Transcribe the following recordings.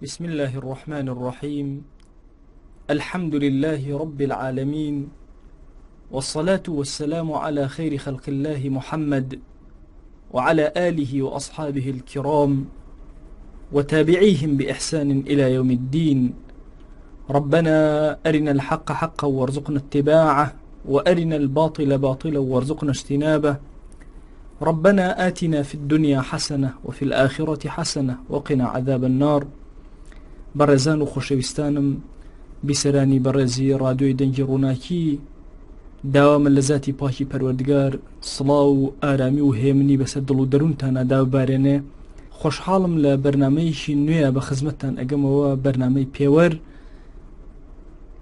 بسم الله الرحمن الرحيم الحمد لله رب العالمين والصلاة والسلام على خير خلق الله محمد وعلى آله وأصحابه الكرام وتابعيهم بإحسان إلى يوم الدين ربنا أرنا الحق حقا وارزقنا اتباعه وأرنا الباطل باطلا وارزقنا اجتنابه ربنا آتنا في الدنيا حسنة وفي الآخرة حسنة وقنا عذاب النار بەڕێزان و خۆشەویستانم بیسەرانی بەڕێزی ڕادیۆی دەنگی ڕووناکی داوامە لە زاتی پاکی پەروەردگار سڵاو و ئارامی و هێمنی بەسەر دڵ و دەروونتانا داببارێنێ خۆشحاڵم لە بەرنمەیەکی نوێ بە خزمەتتان ئەگەمەوە بەرنمەی پێوەر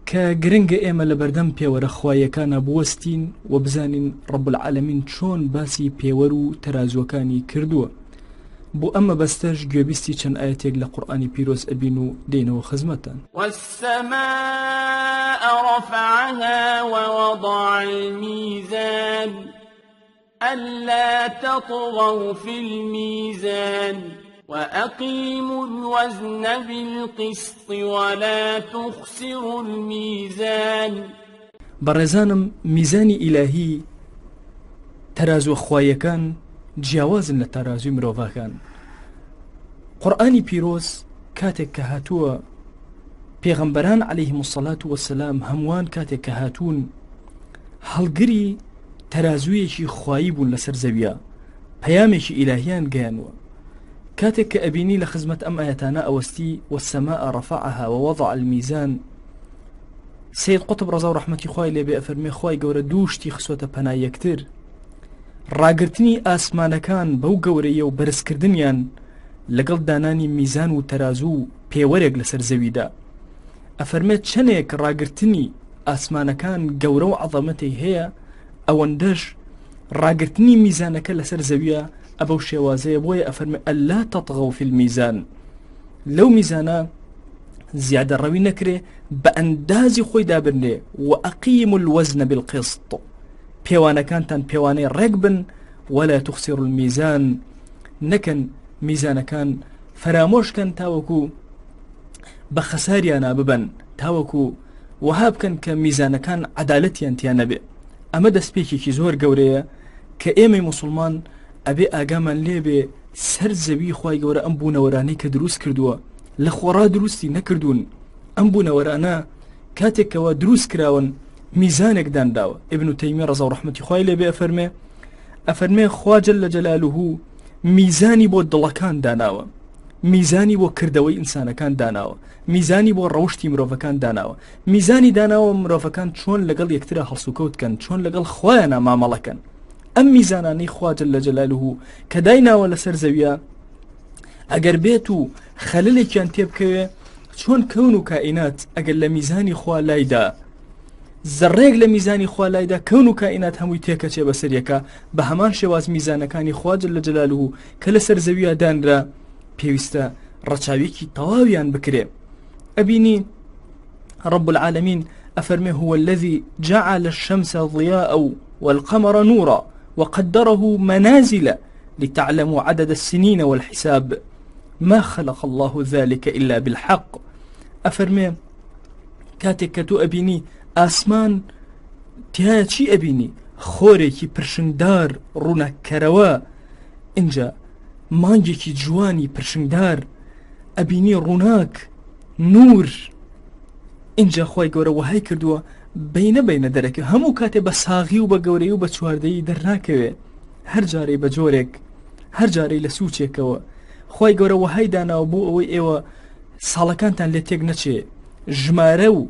کە گرنگە ئێمە لە بەردەم پێوەرە خوایەکانە بوەستین و بزانین ڕب العالمین چۆن باسی پێوەر و تەرازوەکانی کردووە بۆ ئەم مەبەستەش گوێبیستی چەند ئایەتێک لە قورئانی پیرۆز ئەبین و دێینەوە خزمەتتان. والسماء رفعها ووضع الميزان ألا تطغوا في الميزان وأقيموا الوزن بالقسط ولا تخسروا الميزان. بەڕێزانم میزانی ئیلاهی تەرازوە خواییەکان جیاوازن لە تەرازوی مرۆڤەکان قورئانی پیرۆز کاتێک کە هاتووە پێغەمبەران عەلەیهم الصلاة والسلام هەمووان کاتێک کە هاتوون هەڵگری تەرازویەکی خوایی بوون لەسەر زەویە پەیامێکی ئیلاهیان گەیانوە کاتێک کە ئەبینی لە خزمەت ئەم ئاەتانە ئەوەستی والسماء رفعها ووضع الميزان سید قطب ڕەزا و ڕەحمەتی خوای لێبێ ئەفەرمێ خوای گەورە دوو شتی خسۆتە پەنای یەکتر ڕاگرتنی ئاسمانەکان بەو گەورەیە و بەرزکردنیان لەگەڵ دانانی میزان و تەرازوو و پێوەرێک لەسەر زەویدا ئەفەرمێت چەندێک ڕاگرتنی ئاسمانەکان گەورە و عەظەمەتی هەیە ئەوەندەش ڕاگرتنی میزانەکە لەسەر زەویە ئەبەو شێوازەیە بۆیە ئەفەرمێ ئەلا تەطغەو فی المیزان لەو میزانە زیادە ڕەوی نەکرێ بە ئەندازی خۆی دابنرێ و ئەقیم الوزن بالقسط پێوانەکانتان پێوانەی ڕێک بن ولا تخسر الميزان نەکەن میزانەکان فەرامۆشکەن تاوەکو بە خەساریانە ببن تاوەکو وەها بکەن کە میزانەکان عدالەتیان تیا نەبێ ئەمە دەستپێکێکی زۆر گەورەیە کە ئێمەی مسلمان ئەبێ ئاگامان لێبێ سەر زەوی خوای گەورە ئەم بوونەوەرانەی کە دروست کردووە لە خۆڕا دروستی نەکردوون ئەم بوونەوەرانە کاتێکەوە دروست کراون میزانێک دانراوە ابن تەیمیە ڕەزا و ڕەحمەتی خوای لێبێ ئەفەرمێ ئەفەرمێ خوا جل لە جەلالوه میزانی بۆ دڵەکان داناوە میزانی بۆ کردەوەی ئینسانەکان داناوە میزانی بۆ ڕەوشی مرۆڤەکان داناوە میزانی داناوە مرۆڤەکان چۆن لەگەڵ یەکترا هەڵسوکەوت کەن چۆن لەگەڵ خوایانە مامەڵەکەن ئەم میزانانەی خوا جل جلاله کە دایناوە لەسەر زەویە ئەگەر بێت و خەللێکیان تێبکەوێ چۆن کەون و کائینات ئەگەر لە میزانی خوا لایدا زەڕێک لە میزانی خوا لایدا کەون و کائینات هەمووی تێکەچێ بەسەر یەکە بە هەمان شێواز میزانەکانی خوا جل جلاله کە لەسەر زەویە دانرا پێویستە ڕەچاوێکی تەواویان بکرێ ئەبینی رب العالمین ئەفەرمێ هو الذي جعل الشمس ضياء والقمر نورا وقدره منازل لتعلموا عدد السنين والحساب ما خلق الله ذلك إلا بالحق ئەفەرمێ کاتێک کە تۆ ئەبینی ئاسمان تایە چی ئەبینی خۆرێکی پرشنگدار ڕووناککەرەوە اینجا مانگێکی جوانی پرشنگدار ئەبینی ڕووناک نور ئینجا خوای گەورە وەهای کردووە بینە بینە دەرەکە هەموو کاتێ بە ساغی و بە گەورەی و بە چواردەیی دەرناکەوێ هەر جارەی بە جۆرێک هەر جارەی لە سوچێکەوە خوای گەورە وەهای داناوە بۆ ئەوەی ئێوە ساڵەکانتان لێ تێک نەچێ ژمارە و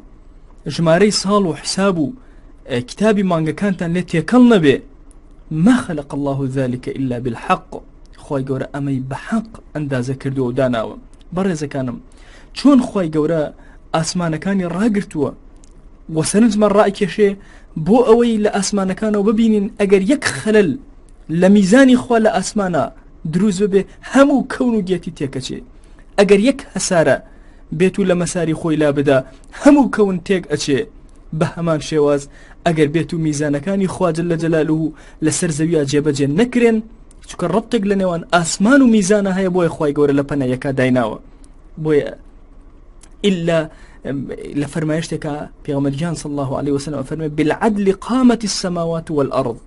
ژمارەی ساڵ و حساب و کتابی مانگەکانتان لێ تێکەڵ نەبێ ما خلق الله ذلك إلا بالحق خوای گەورە ئەمەی بە حەق ئەندازە کردووە و داناوە بەڕێزەکانم چۆن خوای گەورە ئاسمانەکانی ڕاگرتووە و سەرنجمان ڕاکێشێ بۆ ئەوەی لە ئاسمانەکانەوە ببینین ئەگەر یەک خەلەل لە میزانی خوا لە ئاسمانە دروست ببێ هەموو کەون و گێتی تێکەچێ ئەگەر یەک هەسارە بێت و لە مەساری خۆی لا بدا هەموو کەون تێک ئەچێ بە هەمان شێواز ئەگەر بێت و میزانەکانی خوا جل جلاله لەسەر زەویا جێبەجێ نەکرێن چونکە ڕەبتێک لە نێوان ئاسمان و میزانە هەیە بۆیە خوای گەورە لە پەنا یەکا دایناوە بۆیە. ئللا لە فەرمایشتێکا پێغەمبەر گیان صلی الله علیه وسلم ئەفەرمێ بالعدل قامت السماوات والارض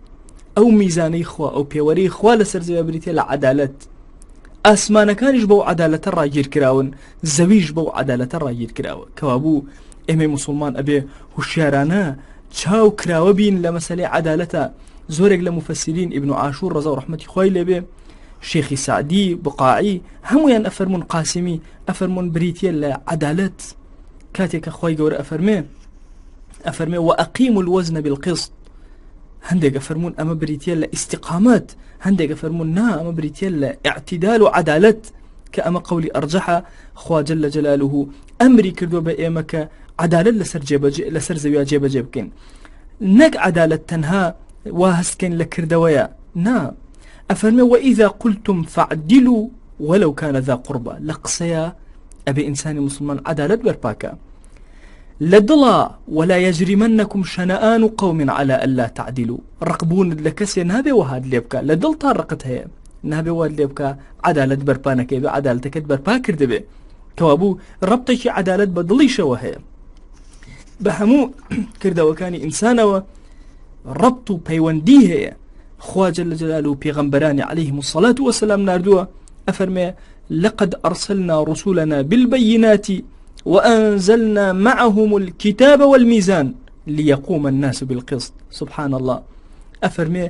ئەو میزانەی خوا ئەو پێوەرەی خوا لەسەر زەوی بریتە لە عەدالەت ئاسمانەکانیش بەو عەدالەتە ڕاگیر کراون زەویش بەو عەدالەتە ڕاگیر کراوە کەوابوو ئێمەی مسلمان ئەبێ هوشیارانە چاو کراوە بین لە مەسەلەی عەدالەتە زۆرێک لە مفەسیرین ئیبن عاشور ڕەزا و ڕەحمەتی خوای لێبێ شێخی سعدی بقاعی هەمویان ئەفەرمونون قاسمی ئەفەرمونون بریتە لە عەدالەت کاتێک کە خوای گەورە ئەفەرمێ ئەفەرمێ وأقيموا الوزن بالقسط هەندێک ئەفەرمونون ئەمە بریتە لە ئیسیقامەت هەندێک ئەفەرمونون نا ئەمە بریتە لە اعتدال و عەدالەت کە ئەمە قولی ئەرجەحە خوا جل جلاله ئەمری کردووە بە ئێمە کە عەدالەت لەسەر جێبەجێ لەسەر زەویا جێبەجێ بکەین نەک عەدالەت تەنها وا هەستکەین لە کردەوەیە نا ئەفەرمێ وإذا قلتم فاعدلوا ولو كان ذا قربى لە قسەیە ئەبێ ئینسانی مسلمان عەدالەت بەرپاکە لە دڵا ولا يجرمنكم شنآن قوم على ألا تعدلوا ڕقبوونت لە کەسێ نابێ وەهات لێ بکە لە دڵ تا ڕقت هەیە نابێ وات لێ بکە عەدالەت بەرپا نەکەی بێ عەدالەتەکەت بەرپا کردبێ کەوابوو ڕەبتێکی عەدالەت بە دڵیشەوە هەیە بە هەموو کردەوەکانی ئینسانەوە ڕەبت و پەیوەندی هەیە خوا جل جلاله و پێغەمبەرانی عەلەیهم الصلاة والسلام ناردووە ئەفەرمێ لقد أرسلنا رسلنا بالبينات وأنزلنا معهم الكتاب والميزان ليقوم الناس بالقسط سبحان الله ئەفەرمێ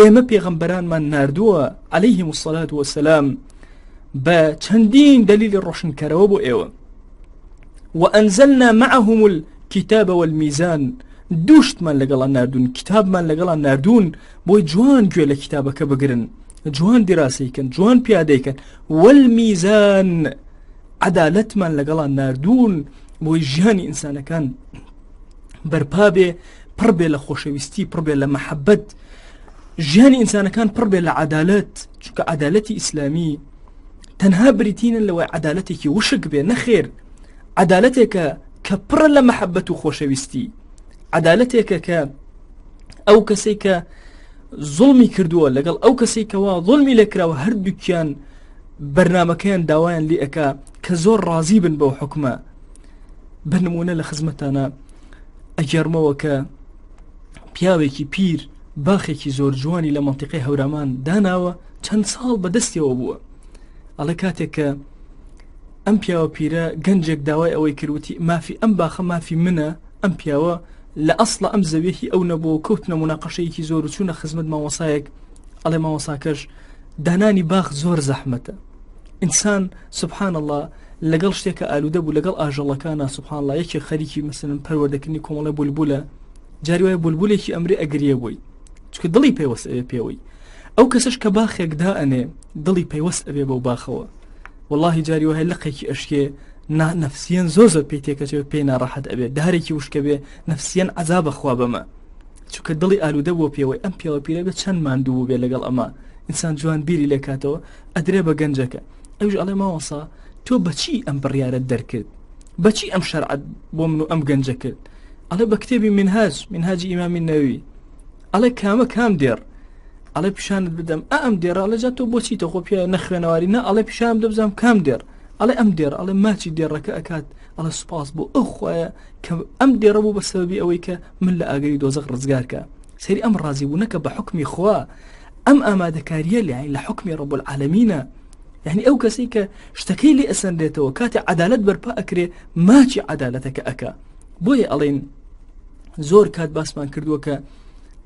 ئێمە پێغەمبەرانمان ناردووە عەلەیهم الصلاة والسلام بە چەندین دەلیلی ڕۆشنکەرەوە بۆ ئێوە وأنزلنا معهم الكتاب والميزان دووشتمان لەگەڵا ناردوون کتابمان لەگەڵا ناردوون بۆی جوان گوێ لە کتابەکە بگرن جوان دیراسەیکەن جوان پیادەیکەن والمیزان عەدالەتمان لەگەڵا ناردوون بۆی ژیانی ئینسانەکان بەرپا بێ پڕ بێ لە خۆشەویستی پڕ بێ لە مەحەبەت ژیانی ئینسانەکان پڕ بێ لە عەدالەت چونکە عەدالەتی ئیسلامی تەنها بریتینە لەوەی عەدالەتێکی وشک بێ نەخێر عەدالەتێکە کە پڕە لە مەحەبەت و خۆشەویستی عەدالەتێکە کە ئەو کەسێک کە زوڵمی کردووە لەگەڵ ئەو کەسێک کەوا زوڵمی لێکراوە هەردووکیان بەرنمەکەیان داوایان لێ ئەکا کە زۆر ڕازی بن بەو حکومە بە نمونە لە خزمەتانە ئەگەرمەوە کە پیاوێکی پیر باخێکی زۆر جوانی لە منتیقی هەورامان داناوە چەند ساڵ بەدەستیەوە بووە ئەڵێ کاتێک کە ئەم پیاوە پیرە گەنجێک داوای ئەوەی کردوتی مافی ئەم باخە مافی منە ئەم پیاوە لە ئەسڵە ئەم زەویەکی ئەو نەبوو کەوتنە مناقەشەیەکی زۆر و چوونە خزمەت مامۆسایەک ئەڵێ مامۆساکەش دانانی باخ زۆر زەحمەتە ئینسان سبحان الله لەگەڵ شتێکە ئالوودە بوو لەگەڵ ئاژەڵەکانە سبحان الله یەکێ خەریکی مثلەن پەروەردەکردنی کۆمەڵە بولبولە جاری وایە بولبولێکی ئەمرێ ئەگریە بۆی چونکە دڵی پەیوەست ئەبێ پێوەی ئەو کەسەش کە باخێک دائەنێ دڵی پەیوەست ئەبێ بەو باخەوە واللهی جاری وایە لقێکی ئەشکێ نا نەفسیەن زۆر زۆر پێی تێکەچێت پێی ناڕەحەت ئەبێ دارێکی وشکە بێ نەفسیەن عذابە خوا بەمە چونکە دڵی ئالوودە بۆ پێوەی ئەم پیاوە پیرە بێ چەند ماندوو بوو بێ لەگەڵ ئەمە ئینسان جوان بیری لێکاتەوە ئەدرێ بە گەنجەکە ئەوش ئەڵێ ماوەسا تۆ بەچی ئەم بڕیارەت دەرکرد بەچی ئەم شەرعەت بۆ من و ئەم گەنجە کرد ئەڵێ بە کتێبی منهاج منهاجی ئیمامی نەوی ئەڵێ کامە کام دێڕ ئەڵێ پیشانت بدەم ئە ئەم دێڕ ئەڵێ جا تۆ بۆچی تۆ خۆ پێ نەخوێنەواری نە ئەڵێ پیشان بدە بزانم کام دێڕ ئەڵێ ئەم دێڕ ئەڵێ ماچی دێڕەکە ئەکات ئەڵێ سوپاس بۆ ئەو خوایە کە ئەم دێڕە بوو بە سەبەبی ئەوەی کە من لە ئاگری دۆزەخ ڕزگار کە سەیری ئەم ڕازی بوونە کە بە حکمی خوا ئەم ئامادەکاریە لە لە حکمی ڕب العالمینە یعنی ئەو کەسەی کە شتەکەی لێ ئەسەندێتەوە کاتێ عەدالەت بەرپا ئەکرێ ماچی عەدالەتەکە ئەکا بۆیە ئەڵێن زۆر کات باسمان کردووە کە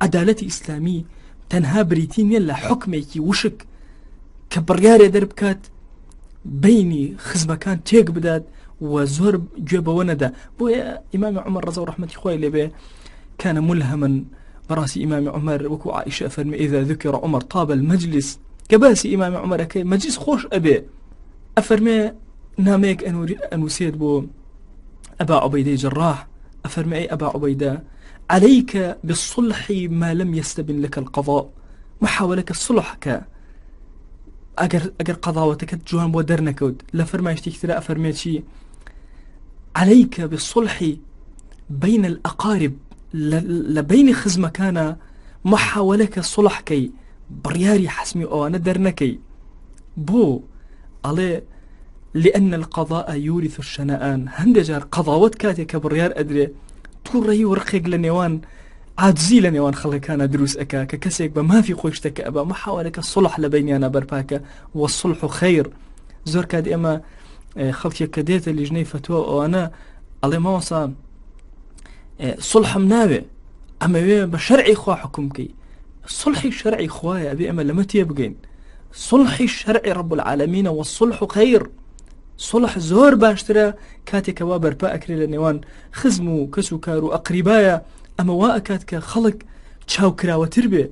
عەدالەتی ئیسلامی تەنها بریتی نییە لە حکمێکی وشک کە بڕیارێ دەربکات بینی خزمەکان تێک بدات و زۆر گوێ بەوە نەدا بۆیە ئیمامی عمر ڕزە و ڕەحمەتی خۆی لێبێ كان ملهما بەڕاستی ئیمامی عمر وەکو عائشە فەرمی إذا ذكر عمر طاب المجلس کە باسی ئیمامی عمرەکەی مەجلیس خۆش ئەبێ ئەفەرمێ نامەیەک ئەنووسێت بۆ ئەبا عوبەیدەی جەڕاح ئەفەرمێ ئەی ئەبا عوبەیدە عليك بالصلح ما لم يستبن لك القضاء محاولەکە صلح کە ئەگەر ئەگەر قەضاوەتەکەت جوان بۆ دەرنەکەوت لە فەرمایشتێکی ترا ئەفەرمێ چی عليك بالصلح بين الأقارب لە بینی خزمەکانە محاولەکە صلحکەی بڕیاری حەسمی ئەوانە دەرنەکەی بۆ ئەڵێ لأن القضاء يورث الشنآن هەندێ جار قەزاوەت کاتێک کە بڕیار ئەدرێ تووڕەیی و ڕقێک لە نێوان عاجزی لە نێوان خەڵکەکانە دروست ئەکا کە کەسێک بە مافی خۆی شتەکە ئەبا محاوەلەکە سڵح لە بینیانە بەرپاکە والصلح خیر زۆر کات ئێمە خەڵکێک کە دێتە لیژنەی فەتوە ئەوانە ئەڵێ مامۆستا سڵحم ناوێ ئەمەوێ بە شەرعی خوا حکوم بکەی سڵحی شەرعی خوایە ئەبێ ئێمە لەمە تێ بگەین سڵحی شەرعی ڕب العالمینە والصلح خیر سڵح زۆر باشترە کاتێکەوە بەرپا ئەکرێ لە نێوان خزم و کەس و کار و ئەقریبایە ئەمە وا ئەکات کە خەڵک چاوکراوەتر بێ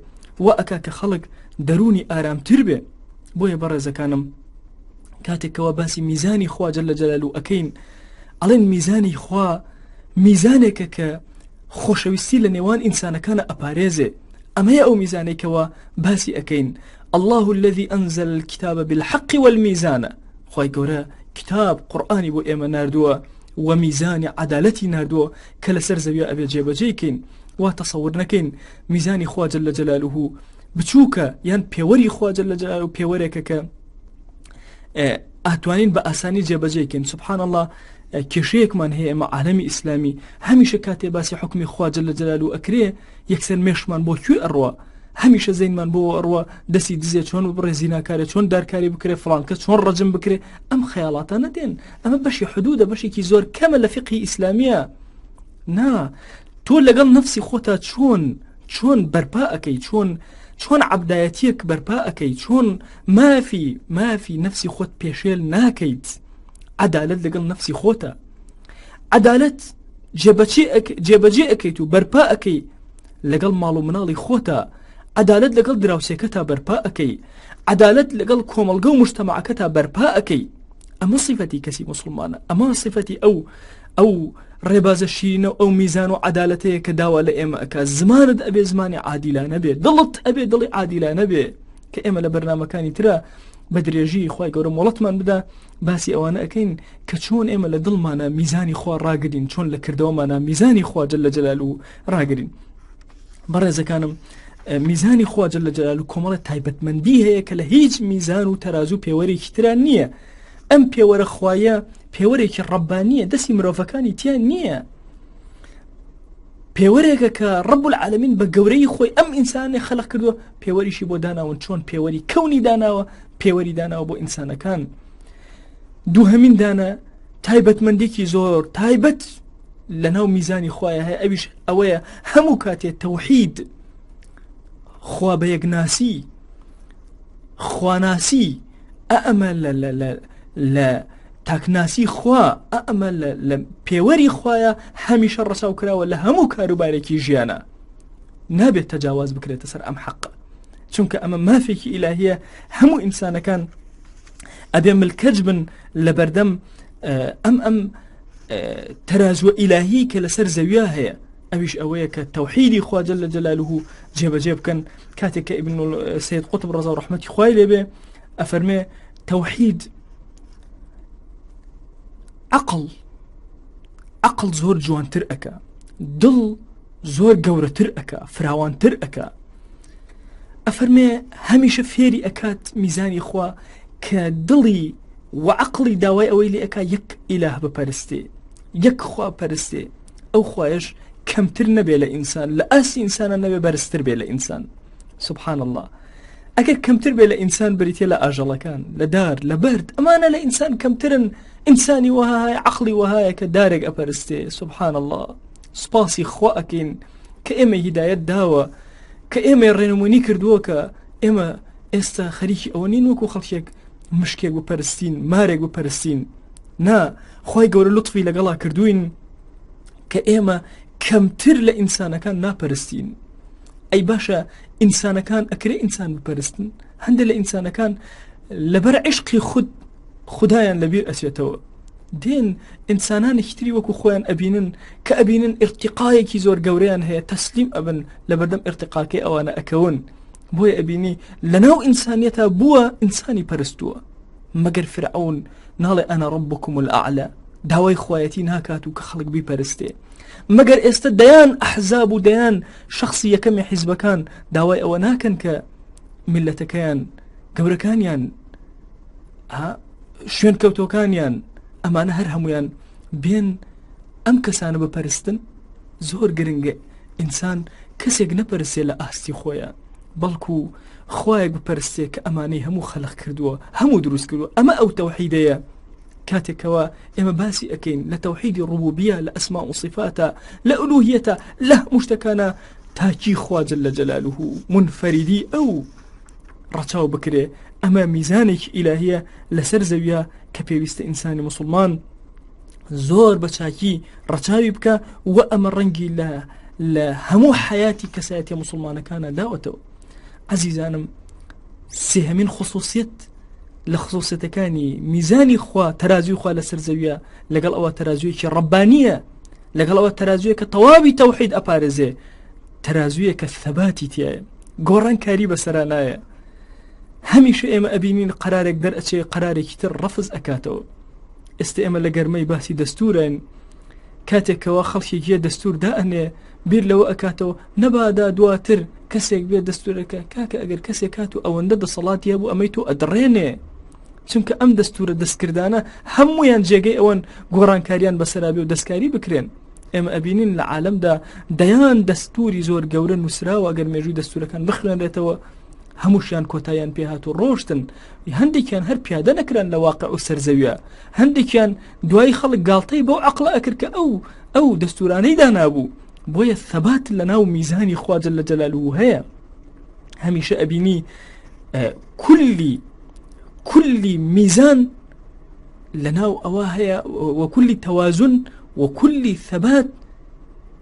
وا ئەکا کە خەڵک دەروونی ئارامتر بێ بۆیە بەڕێزەکانم کاتێکەوە باسی میزانی خوا جل جلاله ئەکەین ئەڵێن میزانی خوا میزانێکە کە خۆشەویستی لە نێوان ئینسانەکانە ئەپارێزێ ئەمەیە ئەو میزانێکەوە باسی ئەەکەین الله الذي أنزل الكتاب بالحق والميزان خی گەورە کتاب قورآانی بۆ ئێمە نردووە و میزانی عدالەتی نردووە کە لەسەر زەویە ئەبێ جێبەجێی کەین وا تەسەور نەکەین میزانی خوا جل جلاله بچووکە یان پێوەری خوا جل جلاله پێوەرێکە کە ئەتوانین بە ئاسانی جێبەجێکەین سبحان الله کێشەیەکمان هەیە ئێمە عالەمی ئیسلامی هەمیشە کاتێ باسی حکومی خوا جل جلاله ئەکرێ یەکسەر مێشمان بۆ کوێ ئەڕوا هەمیشە زەینمان بۆ ئەڕوا دەسی دزێ چۆن بڕێ زیناکارێ چۆن دارکاری بکرێ فڵانکە چۆن ڕەجم بکرێ ئەم خەیاڵاتانە دێن ئەمە بەشی حدودە بەشێکی زۆر کەمە لە فقهی ئیسلامیە نا تۆ لەگەڵ نەفسی خۆتا چۆن چۆن بەرپا ئەەکەی چۆن چۆن عبدایەتیەک بەرپا ئەەکەی چۆن مافی مافی نەفسی خۆت پێشێل ناکەیت عدالت لەگەڵ نەفسی خۆتە عدالت جێبەجێ ئەەکەیت و بەرپا ئەەکەی لەگەڵ ماڵ و مناڵی خۆتە عدالت لەگەڵ دراوسێکەتا بەرپا ئەەکەی عدالت لەگەڵ کۆمەڵگە و مشتەمەعەکەتا بەرپا ئەەکەی ئەمە سیفەتی کەسی موسڵمانە ئەمە سیفەتی ئەو ئەو ڕێبازە شیرینە و ئەو میزان و عەدالەتەیە کە داوا لە ئێمە ئەکا زمانت ئەبێ زمانی عادیلانە بێ دڵت ئەبێ دڵی عادیلانە بێ کە ئێمە لە بەرنمەکانی ترە بە درێژی خی گەورە مۆڵەتمان بدا باسی ئەوانە ئەەکەین کە چۆن ئێمە لە دڵمانە میزانی خوا ڕاگرین چۆن لە کردەوەمانە میزانی خواجل لە جەلال و ڕاگرین بەڕێزەکانم میزانی خوا جل جلاله کۆمەڵە تایبەتمەندی هەیە کە لە هیچ میزان و تەرازوو پێوەرێکی ترا نییە ئەم پێوەرە خوایە پێوەرێکی ڕەبانیە دەستی مرۆڤەکانی تیا نییە پێوەرێکە کە ڕب العالمین بە گەورەی خۆی ئەم ئینسانێ خەلق کردووە پێوەریشی بۆ داناون چۆن پێوەری کەونی داناوە پێوەری داناوە بۆ ئینسانەکان دووهەمین دانە تایبەتمەندێکی زۆر تایبەت لەناو میزانی خوایە هەیە ئەویش ئەوەیە هەموو کاتێ تەوحید خوا بە یەکناسی خواناسی ئەمە لە تاکناسی خوا ئەمە لە پێوەری خوایە هەمیشە ڕەچاو کراوە لە هەموو کاروبارێکی ژیانە نابێت تەجاواز بکرێتە سەر ئەم حەقە چونکە ئەمە مافێکی ئیلاهیە هەموو ئینسانەکان ئەبێ ملکەچ بن لە بەردەم ئەم ئەم تەرازوە ئیلاهی کە لەسەر زەویا هەیە ئەویش ئەوەیە کە تەوحیدی خوا جل جلاله جێبەجێ بکەن کاتێک کە ئیبن سید قوتب ڕەزا و ڕەحمەتی خوای لێبێ ئەفەرمێ تەوحید عقل عقل زۆر جوانتر ئەکا دڵ زۆر گەورەتر ئەکا فراوانتر ئەکا ئەفەرمێ هەمیشە فێری ئەکات میزانی خوا کە دڵی و عەقڵی داوای ئەوەی لێ ئەکا یەک ئیلاه بپەرستێ یەک خوا پەرستێ ئەو خوایش کەمتر نەبێ لە ئینسان لە ئاستی ئینسانە نەبێ بەرزتر بێ لە ئینسان سبحان الله ئەگەر کەمتر بێ لە ئینسان بریتە لە ئاژەڵەکان لە دار لە بەرد ئەمانە لە ئینسان کەمترن ئینسانی وەهای عقلی وەهایە کە دارێک ئەپەرستێ سبحان الله سپاسی خوا ئەکەین کە ئێمە هیدایەت داوە کە ئێمە ڕێنمونی کردووە کە ئێمە ئێستا خەریکی ئەوە نین وەکو خەڵکێک مشکێک بپەرستین مارێک بپەرستین نا خی گەورە لوتفی لەگەڵا کردوین کە ئێمە کەمتر لە ئینسانەکان ناپەرستین ئەی باشە ئینسانەکان ئەکرێ ئینسان بپەرستن هەندێک لە ئینسانەکان لەبەر عشقی خود خدایان لەبیر ئەچێتەوە دێن ئینسانانێکی تری وەکو خۆیان ئەبینن کە ئەبینن ئرتیقایەکی زۆر گەورەیان هەیە تەسلیم ئەبن لەبەردەم ئرتیقاکەی ئەوانە ئەکەون بۆیە ئەبینی لەناو ئینسانیەتا بووە ئینسانی پەرستووە مەگەر فرعون ناڵێ ئەنا ڕبکم الأعلى داوای خوایەتی ناکات و کە خەڵک بیپەرستێ مەگەر ئێستا دەیان ئەحزاب و دەیان شخصی یەکەمی حیزبەکان داوای ئەوە ناکەن کە میلەتەکەیان گەورەکانیان شوێنکەوتوەکانیان ئەمانە هەر هەمویان بێن ئەم کەسانە بپەرستن. زۆر گرنگە ئینسان کەسێک نەپەرستێ لە ئاستی خۆیان، بەڵکو خوایەک بپەرستێ کە ئەمانەی هەموو خەلق کردووە، هەموو دروست کردووە. ئەمە ئەو تەوحیدەیە کاتێکەوە ئێمە باسی ئەکەین لە تەوحیدی ڕبوبیە، لە ئەسما و صفاتە، لە ئولوهیەتە، لە هەموو شتەکانە تاکی خوا جل جلاله منفەریدی ئەو ڕەچاو بکرێ. ئەمە میزانێکی ئیلاهیە لەسەر زەویە کە پێویستە ئینسانی مسلمان زۆر بە چاکی ڕەچاوی بکە و ئەمە ڕەنگی لە لە هەموو حیاتی کەسایەتە مسلمانەکانە داوەتەوە. عزیزانم سێهەمین خصوصیت لە خصوصیتەکانی میزانی خوا، تەرازوی خوا لەسەر زەویە، لەگەڵ ئەوە تەرازویەکی ڕەبانیە، لەگەڵ ئەوە تەرازویە کە تەواوی تەوحید ئەپارێزێ، تەرازویە کە ثەباتی تایە، گۆڕانکاری بەسەرا نایە. هەمیشە ئێمە ئەبینین قەرارێک دەرئەچێ قەرارێکی تر ڕەفز ئەکاتەوە. ئێستا ئێمە لە گەرمەی باسی دەستورین، کاتێکەوە خەڵکێکیە دەستور دائەنێ بیر لەوە ئەکاتەوە نەبادا دواتر کەسێک بێ دەستورەکە. کاکە ئەگەر کەسێک هات و ئەوەندە دەسەڵاتی هەبوو ئەمەی تۆ ئەدڕێنێ، چونکە ئەم دەستورە دەستکردانە هەمویان جێگەی ئەوەن گۆڕانکاریان بەسەرا بێ و دەستکاری بکرێن. ئێمە ئەبینین لە عالەمدا دەیان دەستوری زۆر گەورە نووسراوە، ئەگەر مێژووی دەستورەکان بخوێنرێتەوە هەمووشیان کۆتاییان پێهات و ڕۆشتن، هەندێکیان هەر پیادە نەکران لە واقع و سەرزەویە، هەندێکیان دوایی خەڵک گاڵتەی بەو عەقڵە ئەکرد کە ئەو ئەو دەستورانەی دانابوو. بۆیە ثەبات لە ناو میزانی خوا جل جلاله هەیە. هەمیشە ئەبینی کولی کولی میزان لە ناو ئەوە هەیە و کولی تەوازن و کولی ثەبات،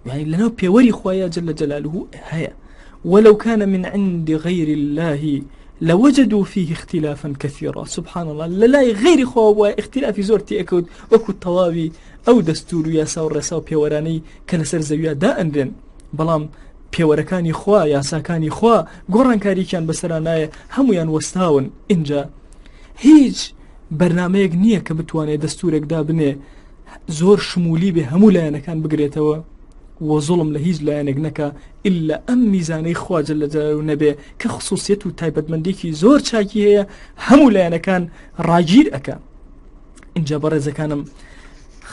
يعني لە ناو پێوەری خوایە جل جلاله هەیە. ولو كان من عند غير الله لوجدوا فيه اختلافا كثيرا. سبحان الله، لەلای غەیری خوا وایە اختلافی زۆر تێکەوت، وەکو تەواوی ئەو دەستور و یاسا و ڕێسا و پێوەرانەی کە لەسەر زەویە دائەنرێن، بەڵام پێوەرەکانی خوا، یاساکانی خوا گۆڕانکاریکیان بەسەرا نایە، هەمویان وەستاون. ئینجا هیچ بەرنمەیەک نییە کە بتوانێت دەستورێک دابنێ زۆر شمولی بێ، هەموو لایەنەکان بگرێتەوە و زوڵم لە هیچ لایەنێک نەکا ئللا ئەم میزانەی خوا جل جلاله نەبێ کە خصوصیت و تایبەتمەندێکی زۆر چاکی هەیە، هەموو لایەنەکان ڕاگیر ئەکا. اینجا بەڕێزەکانم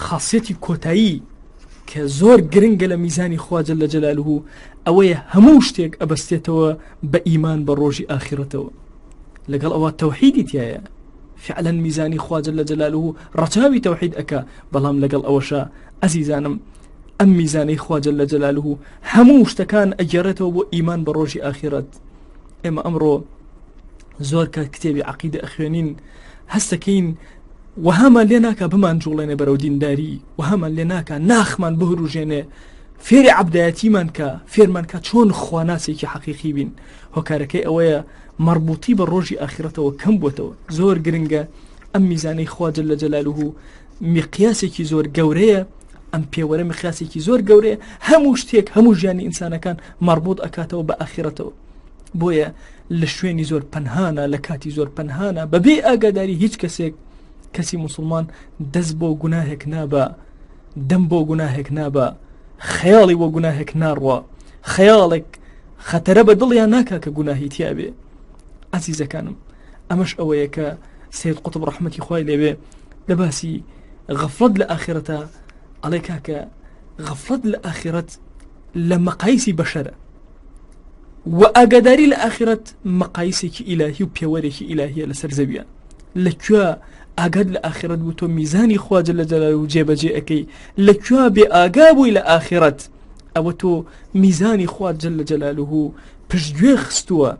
خاصیەتی کۆتایی کە زۆر گرنگە لە میزانی خوا جل جلاله ئەوەیە هەموو شتێک ئەبەستێتەوە بە ئیمان بە ڕۆژی ئاخیرەتەوە. لەگەڵ ئەوە تەوحیدی تایە، فعلا میزانی خوا جل جلاله ڕەچاوی تەوحید ئەکا، بەڵام لەگەڵ ئەوەشە عەزیزانم ئەم میزانەی خوا جل جلاله هەموو شتەکان ئەگەڕێتەوە بۆ ئیمان بە ڕۆژی ئاخیرەت. ئێمە ئەمڕۆ زۆر کات کتێبی عەقیدە ئەخوێنین، هەستەکەین وەهامان لێ ناکا بمان جوڵێنێ بەرەو دینداری، وەهامان لێ ناکا ناخمان بهروژێنێ، فێری عەبدایەتیمان کە، فێرمان کە چۆن خواناسێکی حەقیقی بین. هۆکارەکەی ئەوەیە مەڕبوطی بە ڕۆژی ئاخیرەتەوە کەم بووەتەوە. زۆر گرنگە ئەم میزانەی خوا جل جلاله مقیاسێکی زۆر گەورەیە، ئەم پێوەرە مقیاسێکی زۆر گەورەیە، هەموو شتێک، هەموو ژیانی ئینسانەکان مەڕبوط ئەکاتەوە بە ئاخیرەتەوە. بۆیە لە شوێنی زۆر پەنهانە، لە کاتی زۆر پەنهانە، بەبێ ئاگاداری هیچ کەسێک، کەسی مسلمان دەست بۆ گوناهێک نابا، دەم بۆ گوناهێک نابا، خەیاڵی بۆ گوناهێک ناڕوا، خەیاڵێک خەتەرە بە دڵیان ناکا کە گوناهی تیا بێ. عەزیزەکانم ئەمەش ئەوەیە کە سید قوتب ڕەحمەتی خوای لێبێ لە باسی غەفڵەت لە ئاخرەتە ئەڵێ کاکە غەفڵەت لە ئاخرەت لە مەقایسی بەشەرە و ئاگاداری لە ئاخرەت مەقایسێکی ئیلاهی و پێوەرێکی ئیلاهیە لەسەر زەویە. لە کوێ ئاگات لە ئاخرەت بوو تۆ میزانی خوا جل جلاله و جێبەجێ ئەەکەی، لە کوێ بێ ئاگا بووی لە ئاخرەت ئەوە تۆ میزانی خوا جل جلاله پشتگوێ خستووە.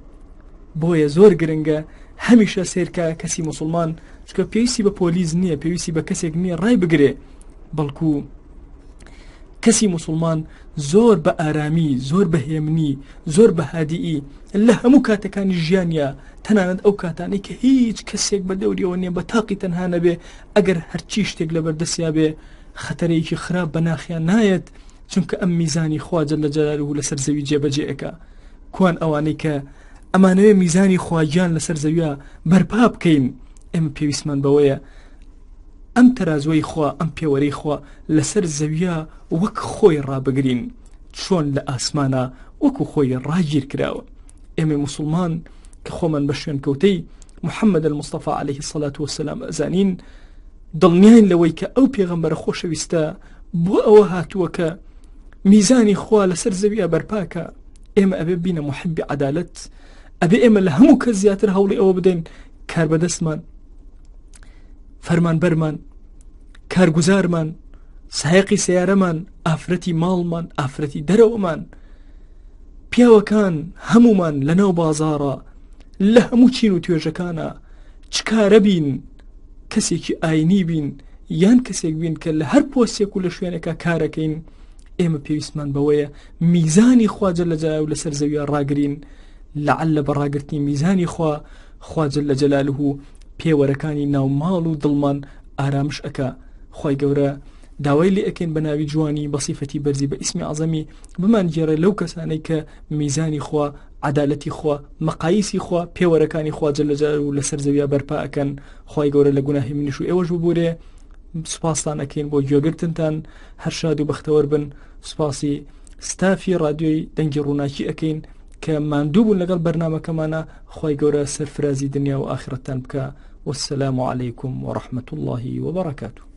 بۆیە زۆر گرنگە هەمیشە سێرکە کەسی مسلمان، چونکە پێویستی بە پۆلیس نییە، پێویستی بە کەسێک نییە ڕای بگرێ، بەڵکو کەسی مسلمان زۆر بە ئارامی، زۆر بە هێمنی، زۆر بە هادیئی لە هەموو کاتەکانی ژیانیا، تەنانەت ئەو کاتانەی کە هیچ کەسێک بە دەوریەوە نییە، بە تاقی تەنها نەبێ، ئەگەر هەرچی شتێک لەبەر دەستیا بێ خەتەرەیەکی خراپ بە ناخیان نایەت، چونکە ئەم میزانی خوا جل جلاله لەسەر زەوی جێبەجێ ئەکا. کوان ئەوانەی کە ئەمانەوێ میزانی خواگیان لەسەر زەویە بەرپا بکەین؟ ئێمە پێویستمان بەوەیە ئەم تەرازوەی خوا، ئەم پێوەرەی خوا لەسەر زەویە وەک خۆی ڕابگرین، چۆن لە ئاسمانە وەکو خۆی ڕاگیر کراوە. ئێمە مسلمان کە خۆمان بە شوێنکەوتەی محمد المصطفى عليه الصلاة والسلام ئەزانین دڵنیاین لەوەی کە ئەو پێغەمبەرە خۆشەویستە بۆ ئەوە هاتووە کە میزانی خوا لەسەر زەویە بەرپاکە ئێمە ئەبێ بینە محبی عدالت ئەبێ ئێمە لە هەموو کەس زیاتر هەوڵی ئەوە بدەین کاربەدەستمان فەرمانبەرمان کارگوزارمان سایەقی سیارەمان ئافرەتی ماڵمان ئافرەتی دەرەوەمان پیاوەکان هەمومان لەناو بازاڕە لە هەموو چین و توێژەکانە چ کارە بین کەسێکی ئاینی بین یان کەسێک بین کە لە هەر پۆستێک و لە شوێنێکا کارەکەین ئێمە پێویستمان بەوەیە میزانی خواجە لە جای و لەسەر زەویە ڕاگرین لەعل بە ڕاگرتنی میزانی خوا خواجە لە جەلاله و پێوەرەکانی ناو ماڵ و دڵمان ئارامش ئەکا خوای گەورە داوای لێ ئەکەین بە ناوی جوانی بە سیفەتی بەرزی بە ئیسمی عەزەمی بمانگێڕێ لەو کەسانەی کە میزانی خوا عەدالەتی خوا مەقایسی خوا پێوەرەکانی خوا جل جلاله لەسەر زەویا بەرپا ئەکەن خوای گەورە لە گوناهی منیش و ئێوەش ببورێ سوپاستان ئەکەین بۆ گوێگرتنتان هەر شاد و بەختەوەر بن سوپاسی ستافی ڕادیۆی دەنگی ڕووناکی ئەکەین کە ماندوو بوون لەگەڵ بەرنمەکەمانە خوای گەورە سەرفرازی دنیا و ئاخرەتتان بکا والسلام علیکم ورحمة اللە وبرکاته.